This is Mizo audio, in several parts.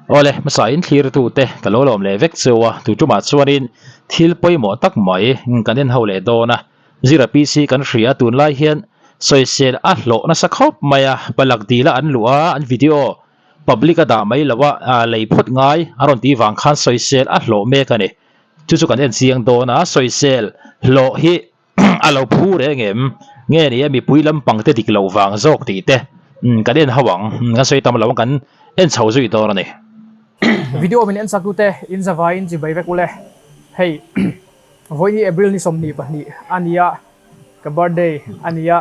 Awle, hmasa in thlirtute ka lo lawm leh vek cheu a, tu tumah chuanin thil pawimawh tak mai kan en ho leh dawn a, Zira PC kan hria tunlai hian sawisel a hlawh nasa khawp mai a, palak dila an luh a, an video public a dah mai lo a, lei phawt ngai a rawn tih vang khan sawisel a hlawh mek a ni. Chu chu kan en chiang dawn a, sawisel hlawh hi a lo phu reng em? Nge ni a mipui lampang te dik loh vang zawk tih te kan en ho ang, kan sawi tam lo ang kan en chho zui dawn a ni. Video min en sak tute in zavaiin chibai vek ule. Hei vawiin hi April ni 22 a nia, ka birthday a nia.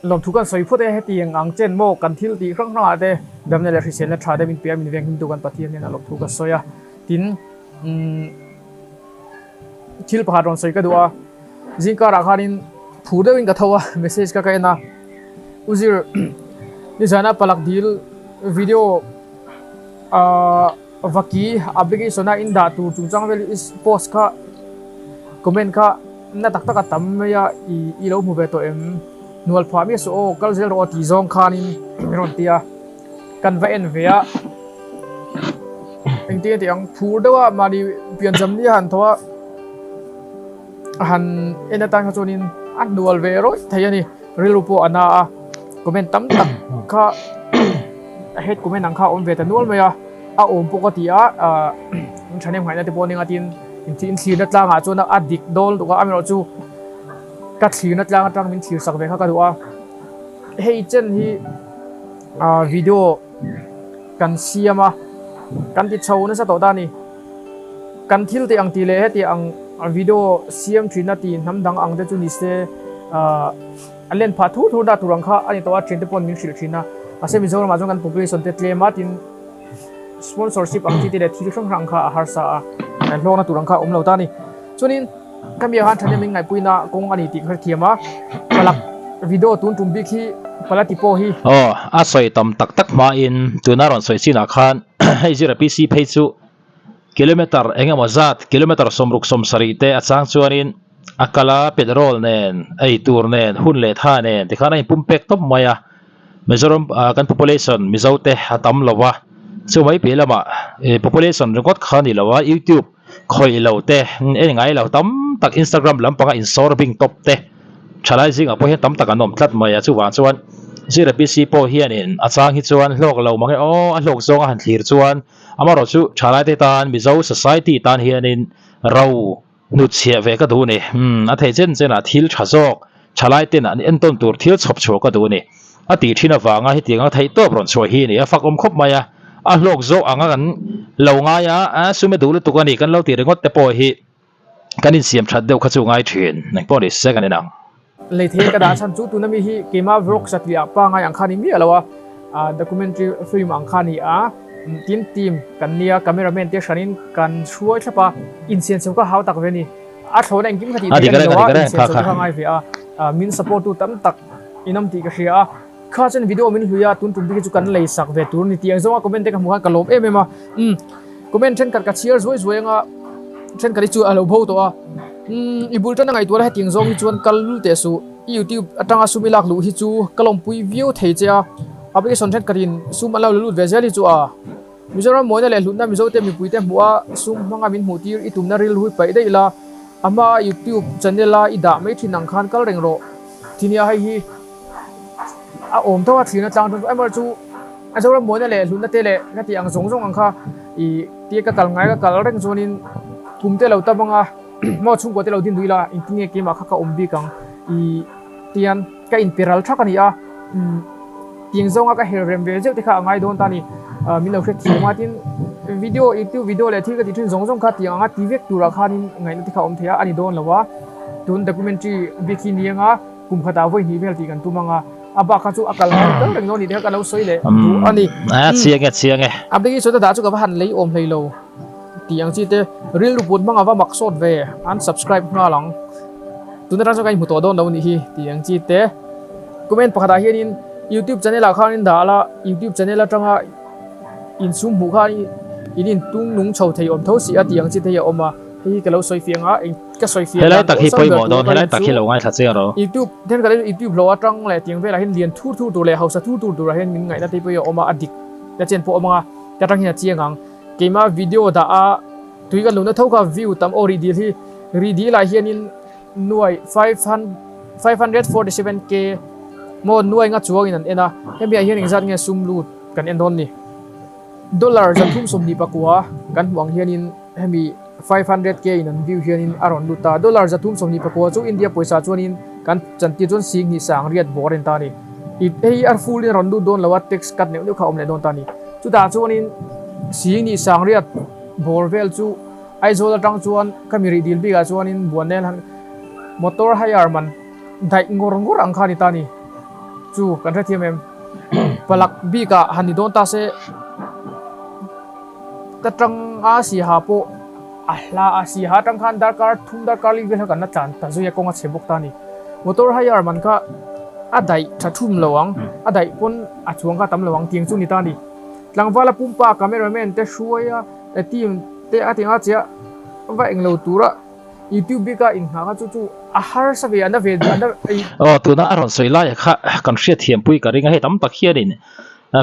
Lawmthu kan sawi phawt e, hetiang ang chen maw kan thil tih hrang hrangah te damna leh hriselna tha te min pe a, min veng himtu kan Pathian hian a lawmthu ka sawi a. Tin, thil pakhat rawn sawi ka duh a, zingkarah khanin phur deuhin ka tho a, message kha ka en a, U Zir, nizana palak dil video vaki application a in dah tur chungchang vel i post kha comment kha Na tak tak a tam mai a, i i lo hmu ve tawh em? Hnual phah miah suh aw, kal zel rawh aw tih zawng khanin min rawn ti a, kan va en ve a. Engtin a tih ang, phur deuh a mahni pianzam ni a han tho a, a han en atan kha chuanin a hnual ve rawih thei a ni. Rilru pawh a na a, comment tam tak kha a head comment ang kha a awm ve ta nual mai a, a awm pawh ka ti a, ah thahnem ngaihna te pawh a ni ang a tin. Inthih thlirna tlangah chuan a dik dawn lutuk a, amaherawh chu ka thlirna tlang atang min thlir sak ve kha ka duh a. Hei chen hi video kan siam a, kan ti chho nasa tawh ta a ni. Kan thil tih ang tih leh heti ang video siam thin a tih hnam dang ang te chu ni se a len phah thur thur dah tur ang kha a ni tawh a, thiante paw'n min hrilh thin a. Mahse Mizoramah chuan kan population te tlem a tin. Sponsorship ang chi te leh thil hrang hrang kha a harsa a, hlawkna tur ang kha a awm lo ta a ni. Chuanin ka mi ah khan thahnem in ngaihpuina kawng a ni tih ka hrethiam a, palak video tun tum bik hi pala ti pawh hi. Aw, a sawi tam tak tak hmain tuna rawn sawi chinah khan hei zira PC phei chu kilometer eng emaw zat, kilometer 67 te a chang chuanin a kal a, petrol nen, ei tur nen, hun leh tha nen tikhan a inpumpek tawp mai a. Mizoram kan population Mizo te a tam lo a, chu mai piah lamah population ringawt kha a ni lo a, youtube khawih lo te en ngai lo tam tak instagram lampanga insawr bing tawp te thalai zingah pawh hian tam tak an awm tlat mai a, chuvang chuan zira PC pawh hianin a chang hi chuan hlawk lo mang e aw a hlawk zawnga han thlir chuan amaherawh chu thalai te tan Mizo society tan hianin ro Hnutchhiah ve ka duh a ni. Umm, a theih chen chenah thil tha zawk, thalai ten an entawn tur thil chhawp chhuah ka duh a ni. A tih thin avanga hetiang a theih tawp rawn chhuah hi a ni. A fak awm khawp mai a, a hlawk zawk anga kan lo ngai a, a sume duh lutuk a ni kan lo tih ringawt te pawh hi kan insiam that deuh kha chu ngai thin. Engpawh ni se kan inang. Lei thei ka dah chhan chu tuna mi hi keimah vlog satliah pangai ang kha ni miah lo a, documentary film ang kha ni a, tin team kan nia cameraman te hranin kan hruai thlap a, insian chho kha hau tak ve ni, a thlawhna engkim kha tih theih a ni lo a, insian chho te kha ngai ve a, min support tu tam tak in awm tih ka hria a, kha chuan video min hlui a, tun tum bik hi chu kan lei sak ve tur ni tih ang zawnga comment te ka hmuh khan ka lawm em em a, umm comment thenkhat ka chhiar zuai zuai anga thenkhat hi chu a lo bo tawh a. Umm i bul tan a ngaihtuah la hetiang zawng hi chuan kal lul teh suh. I YouTube atanga sum i lak luh hi chu ka lawmpui viau thei che a, application thenkhatin sum an lo la lut ve zel hi chu a. Mizoram mawina leh hlutna Mizote mipuite hmuh a sum hmanga min hmuh tir i tumna rilru hi paih daih la, a hma YouTube channel a i dah mai thin ang khan kal reng rawh. Tinia hei hi a awm tho a thlirna tlang chu emaw chu Mizoram mawina leh hlutna te leh ka tih ang zawng zawng ang kha i tia ka kal ngai ka kal reng chuanin kum te lo tam anga maw chhungkua te lo din duh ila engtin nge keimah kha ka awm bik ang i tian ka inpe ral thak a ni a tiang zawnga ka her rem ve zeuh te kha a ngai dawn ta a ni min lo hrethiam a tin video youtube video leh thil ka tih thin zawng zawng kha tiang anga ti vek turah khanin ngaihna te kha a awm thei a a ni dawn lo a tun documentary bik hi ni anga kum khatah vawi hnih vel tih kan tum anga a bak kha chu a kal ngai kal reng dawn ni te kha ka lo sawi leh duh a ni. A chiang e chiang e. A bik hi chuan a dah chu ka va han lei awm hlei lo tih ang chi te rilru put hmang a va mak sawt ve an subscribe nghal ang tun atang chuan ka inhmu tawh dawn lo a nih hi tih ang chi te comment pakhatah hianin youtube channel ah khan in dah la youtube channel atanga insum hmuh khan in intung nung chho thei awm tho si a tih ang chi te hi a awm a hei hi ka lo sawi fiah ang a eng Ka sawi fiah Helai tak hi pawimawh dawn, helai tak hi lo ngaithla chiang rawh. YouTube thenkhat hi YouTube hlawh atang leh tiang velah hian lian thur thur tur leh hausa thur thur turah hian min ngaihna te pawh hi a awm a, a dik. La chen pawh awm anga ta tang hian a chiang ang. Keimah video dah a tui kan luhna tho kha view tam aw rih dil hi rih dil ah hianin nuai 547 k maw nuai nga chuangin an en a hemi ah hian engzat nge sum lut kan en dawn ni dollar 324 kan hmuh ang hianin hemi 500 k in an view hianin a rawn lut ta dollar 324 chu India pawisa chuanin kan chantir chuan sing hnih sang riat bawr a ni ta a ni hei a full in a rawn lut dawn lo a tax cut neuh neuh kha a awm leh dawn ta a ni chutah chuanin sing hnih sang riat bawr vel chu Aizawl atang chuan ka mi rih dil bikah chuanin Buannel han motor hire man daih ngawr ngawr ang kha a ni ta a ni. Chu kan hrethiam em? Palak bikah han ni dawn ta se ka tang a siaha pawh a hla a siaha atang khan darkar thum darkar li vel kha kan la tlan ta zui a kawng a chhe bawk ta a ni. Motor hire man kha a daih tha thum lo ang, a daih pawn a chuang kha a tam lo ang tiang chu a ni ta a ni. Tlangvala pumpa cameraman te hruai a. Team te a ti nga chiah va englo tura YouTube bika inghah kha chu chu a harsa ve a na ve a na ei. Aw tuna a rawn sawi laia kha kan hriat thiam pui ka ring a hei tam tak hianin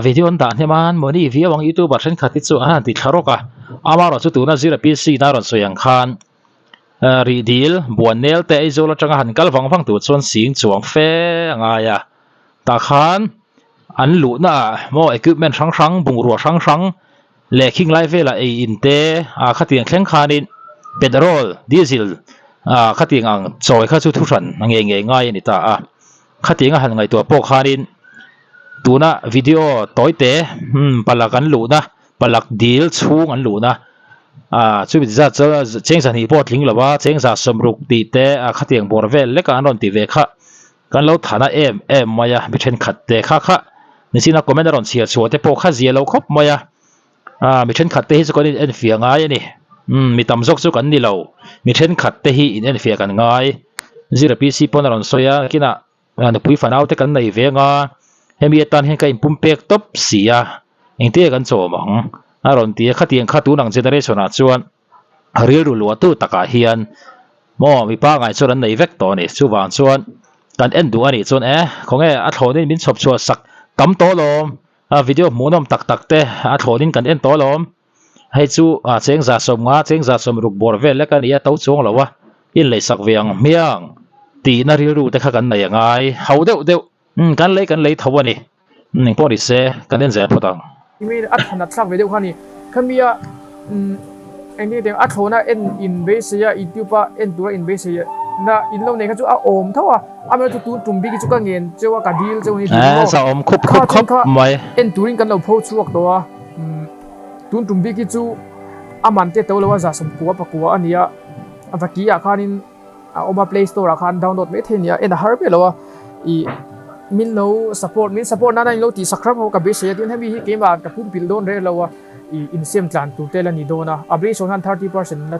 video an dah hnem a an mawni viau ang youtuber thenkhat hi chu an han ti thla rawk a amaherawhchu tuna zira PC na rawn sawi ang khan rih dil buan nel te Aizawl atanga han kal vang vang tur chuan sing chuang fe a ngai a tah khan an luhna ah maw equipment hrang hrang bungrua hrang hrang Leh khing lai velah ei in te ah khatiang thleng khanin petrol, diesel ah khatiang ang chawi kha chu thuhran a ngei ngei ngai a ni ta a. Khatiang a han ngaihtuah pawh khanin tuna video tawi te umm palak an luhna, palak dil chhung an luhna ah chumi zat chu cheng zahnih pawh a tling lo a, cheng zah sawmruk tih te ah khatiang bawr vel lekah an rawn ti ve kha. Kan lo thana em em mai a, mi thenkhat te kha kha nichina comment a rawn chhiar chhuah te pawh kha zia lo khawp mai a, ah mi thenkhat te hi chu kan in enfiah ngai a ni, umm mi tam zawk chu kan ni lo, mi thenkhat te hi in enfiah kan ngai, zira PC pawn a rawn sawi a, kinah nupui fanau te kan nei ve anga hemi atan hian ka in pum pek tawp si a, engtin nge kan chawm ang a rawn ti a, khatiang kha tun ang generation ah chuan. Rilru luahtu takah hian maw mi pangai chuan an nei vek tawh a ni. Chuvang chuan kan en duh a nih chuan e khawnge a thlawnin min chhawp chhuah sak tam tawh lawm, a video hmuhnawm tak tak te a thlawnin kan en tawh lawm. Hei chu a cheng za 50 cheng za 60 bawr vel lek a ni a to chuang lo a, inlei sak ve ang hmiang tihna rilru te kha kan nei a ngai ho deuh deuh. Umm kan lei kan lei tho a ni. Umm engpawh ni se kan en zel phawt ang. Email a than a thlak ve deuh kha a ni. Khami a umm engtin nge a thlawna en in beisei a youtube a en tura in beisei na in lo nei kha chu a awm tho a. Amaherawhchu tun tum bik hi chu ka ngen cheu a ka dil cheu a ni tih maw. Sa awm khup khup khawp mai. En turin kan lo pho chhuak tawh a. Umm tun tum bik hi chu a man te to lo a 19 pakua a ni a. A vaki ah khanin. A awm a play store ah khan download mai thei a nia en a har ber lo a ih min lo support min support nana in lo tih sak ram ho ka beisei a tin hemi hi keimah ka pum pilh dawn reh lo a ih insem tlan tur te la ni dawn a a beisawn hian 30% la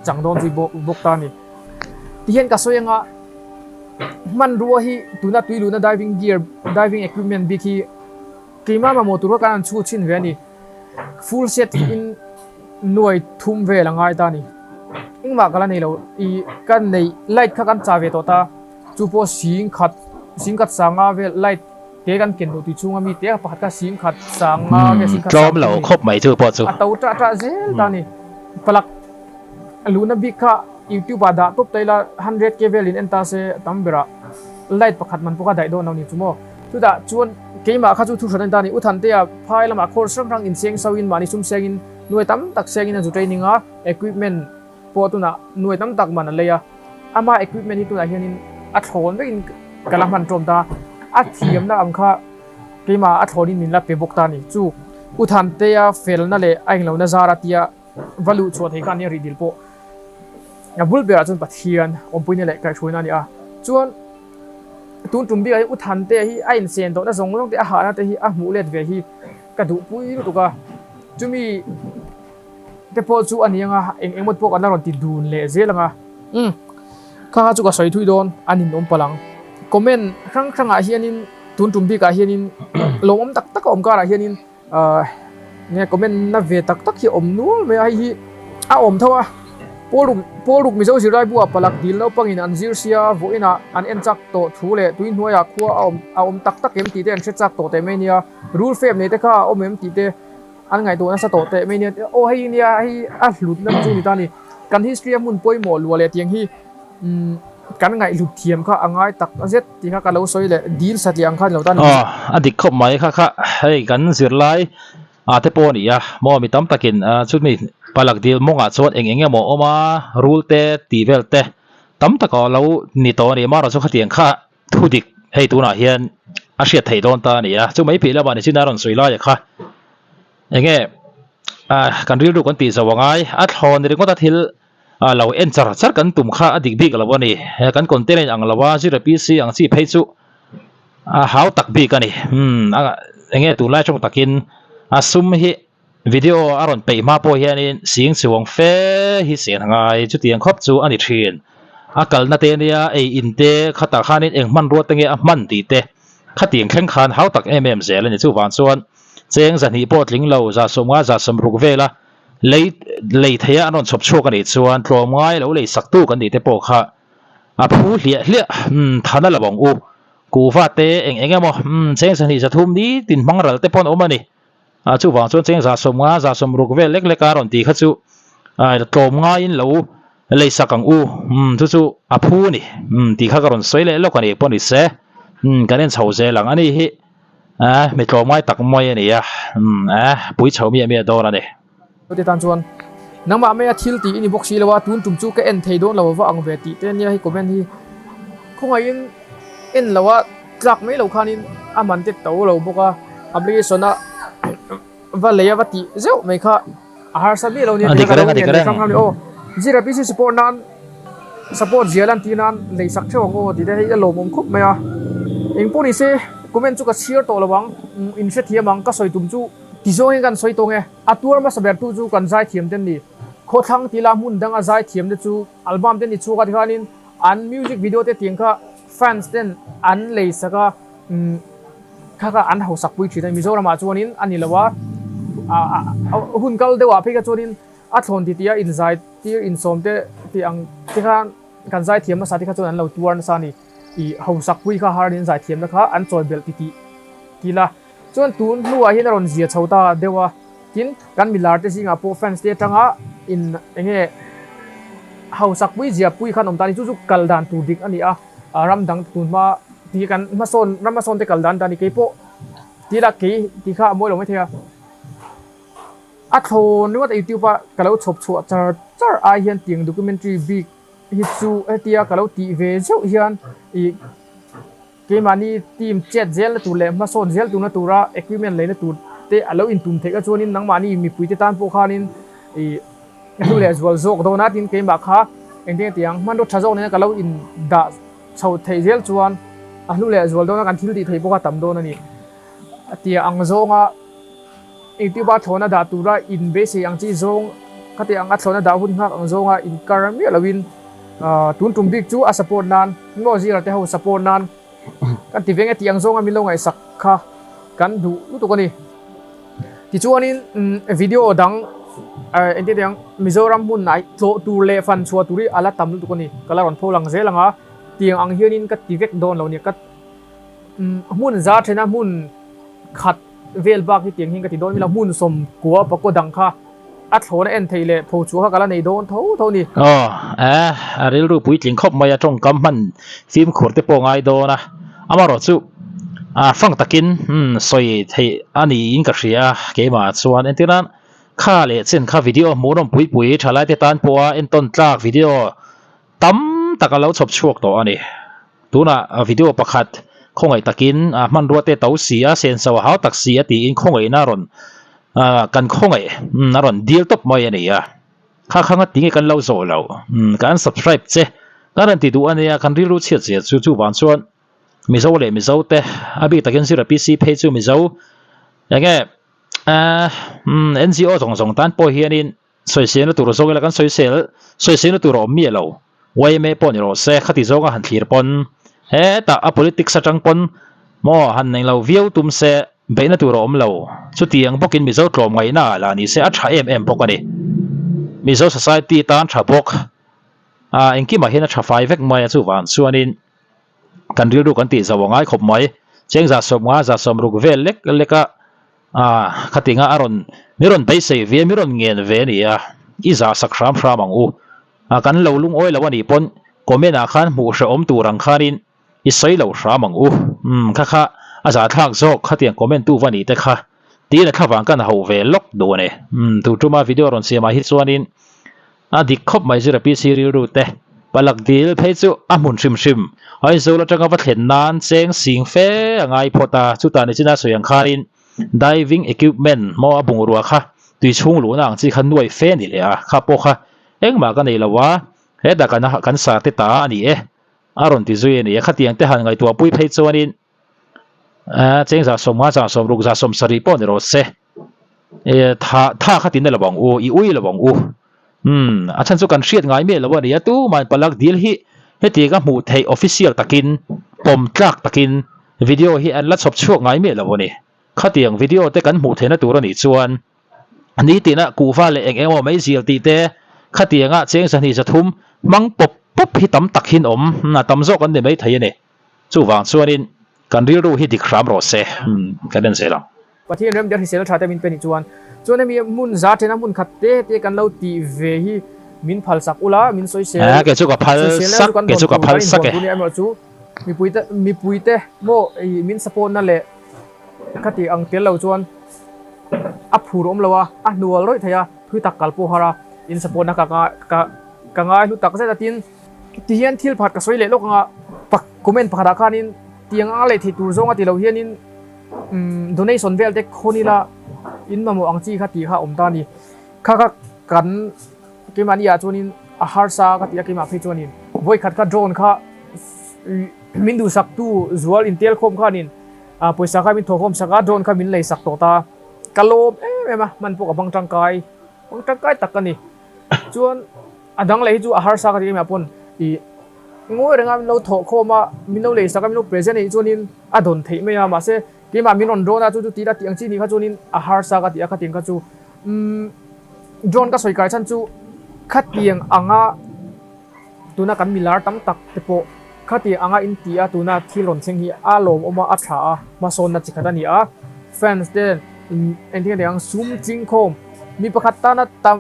chang dawn zui bawk bawk ta a ni tihian ka sawi anga hmanrua hi tuna tui luhna diving gear diving equipment bik hi keimah mamawh tur kha kan han chhut chhin ve a ni. Full set in nuai thum vel a ngai ta ni. Engmah ka la nei lo i ka nei light kha kan chah ve tawh ta chu pawh sing khat sing khat sanga vel light te kan ken duh tui chhunga mi te pakhat kha sing khat sanga nge sing khat tlawm lo khawp mai chu pawh chu a to tah tah zel ta ni. Palak luhna bik kha youtube ah dah tawp ta ila 100 k vel in en ta se tam berah light pakhat man pawh kha daih dawn lo ni chu maw. Chutah chuan keimah kha chu thu hran a ni ta a ni. U Thantea phai lamah course hrang hrang inseng sauhin mahni sum sengin nuai tam tak sengin a zu training a, equipment pawh tunah nuai tam tak man a lei a. Ama equipment hi tunah hianin a thlawn vekin ka la hman ṭawm ta a, a thiamna ang kha keimah a thlawnin min la pe bawk ta a ni. Chu U Thantea felna leh a englohna zar a tia va luh chhuah thei kha a nia rih dil pawh. A bul berah chuan Pathian awmpuina leh kaihhruaina a ni a. Chuan tun tum bikah hi U Thantea hi a insen tawhna zawng zawng te a hahna te hi a hmuh let ve hi ka duhpui lutuk a. Chumi te pawh chu a ni ang a, eng eng mawt pawh kan la rawn ti dun leh zel ang a. Umm kha kha chu ka sawi thui dawn a ninawm palh ang. Comment hrang hrangah hianin tun tum bikah hianin lawmawm tak tak a awm karah hianin Nge comment na ve tak tak hi awm nual mai a, hei hi a awm tho a, Pawl Pawl ruk Mizo zirlai buah palak dil naupangin an zir sia vawiinah an en chak tawh thu leh tui hnuaiah khua a awm a awm tak tak em tih te an hre chak tawh teh mai nia, rul fep nei te kha a awm em tih te. an ngaihtuah nasa tawh teh mai nia aw hei nia hei a hlutna chu ni ta ni kan history a hmun pawimawh luah leh tiang hi umm kan ngaihhlut thiam kha a ngai tak zet tih kha ka lo sawi leh dil satliah ang kha ni lo ta ni. Aw a dik khawp mai kha kha hei kan zirlai ah te pawh a ni a maw mi tam takin ah chumi palak dil mawngah chuan eng eng emaw a awm a rul te tih vel te tam tak a lo ni tawh a ni amaherawhchu chu khatiang kha thu dik hei tunah hian a hriat theih dawn ta a ni a chu mai piah lamah nichin a rawn sawi lai kha enge ah kan rilru kan tih zo angai a thlawn ringawt a thil ah lo en char char kan tum kha a dik bik lo a ni he kan content a inang lo a zira PC ang chi phei chu a hau tak bik a ni umm a enge tunlai tawng takin a sum hi video a rawn peih hma pawh hianin sing chuang fe hi sen a ngai chutiang khawp chu a ni thin a kalna te ania ei in te khatah khanin eng hmanrua te nge a hman tih te khatiang thleng khan hau tak em em zel a ni chuvang chuan cheng zahnih pawh tling lo za sawmnga za sawmruk vela lei lei theia an rawn chhawp chhuak a nih chuan tlawmngai lo lei sak tu kan tih te pawh kha a phu hliah hliah umm than a lo ang u kuhva te eng eng emaw umm cheng zahnih zathum ni tin hmang ral te pawh an awm a ni a chuvang chuan cheng za sawmnga za sawmruk vel lek lek a rawn tih kha chu a tlawmngaiin lo lei sak ang u umm chu chu a phu a ni umm tih kha ka rawn sawi leh lawk a ni pawh ni se umm kan en chho zel ang a ni hi. Eh, mi tlawmngai tak mai a ni a, umm eh, pui chho miah miah dawn a ni. Te tan chuan nangmah maia thil tih i ni bawk si lo a, tun tum chu ka en thei dawn lo va ang ve tih te ania hei comment hi khawngaihin en lo a tlak mai lo khanin a man te to lo bawk a, application a va lei a va tih zeuh mai kha a harsa miah lo nia tih kha ka lo ngen leh hrang hrang a ni aw. Zira PC support nan support zia lan tih nan lei sak theuh ang aw tih te hei a lawmawm khawp mai a. Eng pawh ni se comment chu ka chhiar tawh lo ang in hrethiam ang ka sawi tum chu ti zawng hian kan sawi tawng e. A tuar hmasa ber tu chu kan zaithiam te an ni. Khawthlang tila hmun danga zaithiam te chu album te ni chhuak a tikhanin an music video te tiang kha fans ten an lei sak a. Kha kha an hausak pui thin a, Mizoramah chuanin a ni lo a, hun kal deuhah phei kha chuanin a thlawn ti tia inzai tir insawm te tih ang te khan kan zaithiam hmasa te kha chuan an lo tuar nasa a ni. I hausak pui kha har in zaithiamna kha an chawi belh ti tih ti la. Chuan tun hnuah hian a rawn zia chho ta deuh a, tin kan milar te zingah pawh fans te atanga in enge hausak pui zia pui khan awm ta a ni, chu chu kal dan tur dik a ni a. Ram dang tun hma ti kan hmasawn ram hmasawn te kal dan dan ni keipawh ti la kei ti kha a mawi lo maithei a a thlawn ringawt a youtube a ka lo chhawp chhuah char char ai hian tiang documentary bik hi chu hetia ka lo tih ve zeuh hian ih keimahni team chet zel na tur leh hmasawn zel turna tura equipment leina tur te a lo intum theih kha chuanin nangmahni mipui te tan pawh khanin ih Hnu leh zual zawk dawn a tin keimah kha engtin nge tiang hmanraw tha zawk nena ka lo in dah chho theih zel chuan a hnu leh zual dawn a kan thil tih theih bawk a tam dawn a ni a tia ang zawnga youtube a thlawna dah tura in beisei ang chi zawng ka tih ang a thlawna dah hun nghak ang zawnga in kar miah loin tun tum bik chu a support nan maw zira te ho support nan kan ti ve nge tih ang zawnga min lo ngaihsak kha kan duh lutuk a ni. Tichuanin video dang engtin tiang Mizoram hmun ah tlawh tur leh fan chhuah tur hi a la tam lutuk a ni. Ka la rawn pho lang zel ang a, tiang ang hianin ka ti vek dawn lo a ni. Ka hmun za thena hmun khat vel bak hi tiang hian ka ti dawn mila hmun sawmkua pakua dang kha a thlawna en theih leh pho chhuah kha ka la nei dawn tho tho a ni. Aw, a rilru puitling khawp mai a tawngkam hman fimkhur te pawh ngai dawn a, amaherawhchu fang takin sawi theih a niin ka hria a, keimah chuan entir nan kha leh chen kha video hmuhnawm pui pui thalai te tan pawha entawn tlak video tam tak a lo chhawp chhuak tawh a ni. Tunah video pakhat khawngaih takin hmanrua te to si a, senso a hau tak si a tiin khawngaihna a rawn kan khawngaih a rawn dil tawp mai a ni a. Kha kha nga tinge kan lo zawh loh ka unsubscribe che kan rawn ti duh a nia kan rilru chhiat zia chu chuvang chuan Mizo leh Mizo te a bik takin Zira PC phei chu Mizo enge NGO zawng zawng tan pawh hianin Sawiselna tur zawng ila kan sawisel, sawiselna tur a awm miah lo. Yma pawh ni rawh se, khati zawnga han thlir pawn hetah a politics atang pawn maw han nei lo viau tum se beihna tur a awm lo. Chutiang bawkin Mizo tlawmngaihna ah lah ni se a tha em em bawk a ni. Mizo society tan tha bawk a engkimah hian a tha fai vek mai a chuvang chuanin kan rilru kan tih zo a ngai khawp mai. Cheng 150 160 vel lek lek a. Ah khatinga a rawn mi rawn beisei ve mi rawn ngen ve a ni a, i zah sak hram hram ang u. Ah kan lo lungawi lo a nih pawn comment ah khan hmuh hrehawm tur ang khanin i sawi lo hram ang u. Umm kha kha a zahthlak zawk khatiang comment tu va nih te kha tiin a thlavang kan hauh ve lawk duh a ni. Umm tu tuma video rawn siam ah hi chuanin A dik khawp mai zira PC rilru te palak dil phei chu a hmun hrim hrim. Aizawl atanga va thlen nan cheng sing fe a ngai phawt a, chutah nichin a sawi ang khanin diving equipment maw a bungrua kha tui chhung luhna ang chi kha nuai fe a ni leh a, kha pawh kha engmah ka nei lo a, hetah kan kan sar te ta a ni e a rawn ti zui a ni a, khatiang te han ngaihtuah pui phei chuanin cheng 150 160 170 pawh ni rawh se. E tha tha kha tin lo ang u i ui lo ang u umm a chhan chu kan hriat ngai miah lo a ni a tumahin palak dil hi heti ka hmuh theih official takin pawm tlak takin video hi an la chhawp chhuak ngai miah lo a ni khatiang video te kan hmuh theihna tur a nih chuan nitina kuhva leh eng emaw mai zial tih te khatianga cheng 2 3 hmang pawp pawp hi tam tak hin awm a tam zawk an ni maithei a ni chuvang chuanin kan rilru hi dik hram rawh se kan en zel ang. Pathian rem der hrisel tha te min pe ni chuan chuan hemi hmun za thena hmun khat te te kan lo tih ve hi min phal sak ula min sawisel Eh kei chu ka phal sawisel na sak chu kan kei dawn chu ka tur phal kan sak inhuam e. tur nia erawh chu mipui te mipui te maw ih min support na leh ka tih ang tel lo chuan a phur awm lo a a hnual rawih thei a thui tak kal pawh har a in support na ka ka ka ngai hlu tak zet a tin ti hian thil pakhat ka sawi leh lawk anga pak comment pakhat ah khanin tiang anga leh thei tur zawng a ti lo hianin umm donation vel te khawn ila in mamawh ang chi kha tih kha a awm ta a ni kha kha kan keimahni ah chuanin a harsa ka tih a keimah phei chuanin vawi khat kha drone kha min duhsak tu zual intel khawm khanin ah pawisa kha min thawhkhawm sak a drone kha min lei sak tawh ta ka lawm em em a hman pawh ka bang tangkai bang tangkai tak a ni chuan A dang leh hi chu a harsa ka ti em ah pawn ih ngawi renga min lo thawh khawm a, min lo lei sak a, min lo present anih chuanin a dawn theih mai a, mahse keimah min rawn drawn a chu chu tih la tih ang chi nih kha chuanin a harsa ka ti a khatiang kha chu umm drone ka sawi kai chhan chu khatiang anga tuna kan milar tam tak te pawh khatiang anga in ti a tuna thil rawn thleng hi a lawmawm a a tha a hmasawnna chi khat a ni a fans te engtin nge ang sum tling khawm mi pakhat tana tam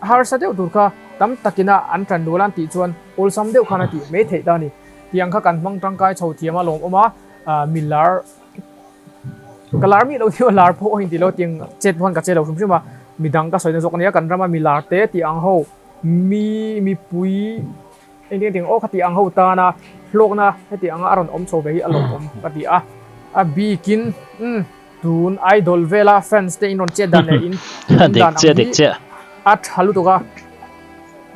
Harsa deuh tur kha tam takina an tan dual an tih chuan awlsam deuh khan a tih mai theih ta a ni. Tiang kha kan hmang tangkai chho thiam a lawmawm a, mi lar ka lar mih lo deuh a lar pawh a inti lo tiang chet pawh khan ka che lo hrim hrim a, midang ka sawina zawk a nia kan rama mi lar te tih ang ho mi mipui engtin tiang aw kha tih ang ho tana hlawkna heti anga a rawn awm chho ve hi a lawmawm ka ti a, a bikin umm. Tun idol vela fans te in rawn chet dan leh in awm dan ang hi a tha lutuk a,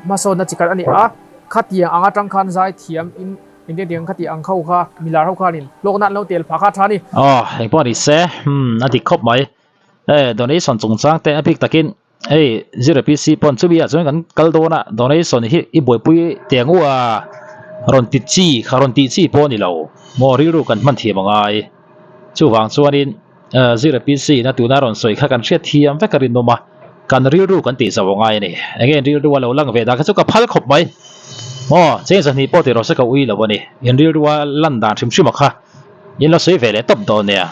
hmasawnna chi khat a ni a, khatiang ang atang khan zai thiam in engtiang tiang khatiang ang ho kha milar ho khanin hlawkna an lo tel phah kha a tha a ni. Aw engpawh ni se umm a dik khawp mai e donation chungchang te a bik takin hei zero PC pawn chumi ah chuan kan kal dawn a donation hi i buaipui teh ang u a rawn ti chi kha rawn tih chi pawh a ni lo maw rilru kan hman thiam a ngai. Chuvang chuanin Zira PC ina tuna rawn sawi kha kan hriat thiam vek a rinawm a, kan rilru kan tih zauh a ngai a ni. Enge in rilru a lo lang ve dan kha chu ka phal khawp mai. Maw, cheng zahnih pawh tih rawh se ka ui lo a ni. In rilru a lan dan hrim hrim a kha in lo sawi ve leh tawp dawn nia.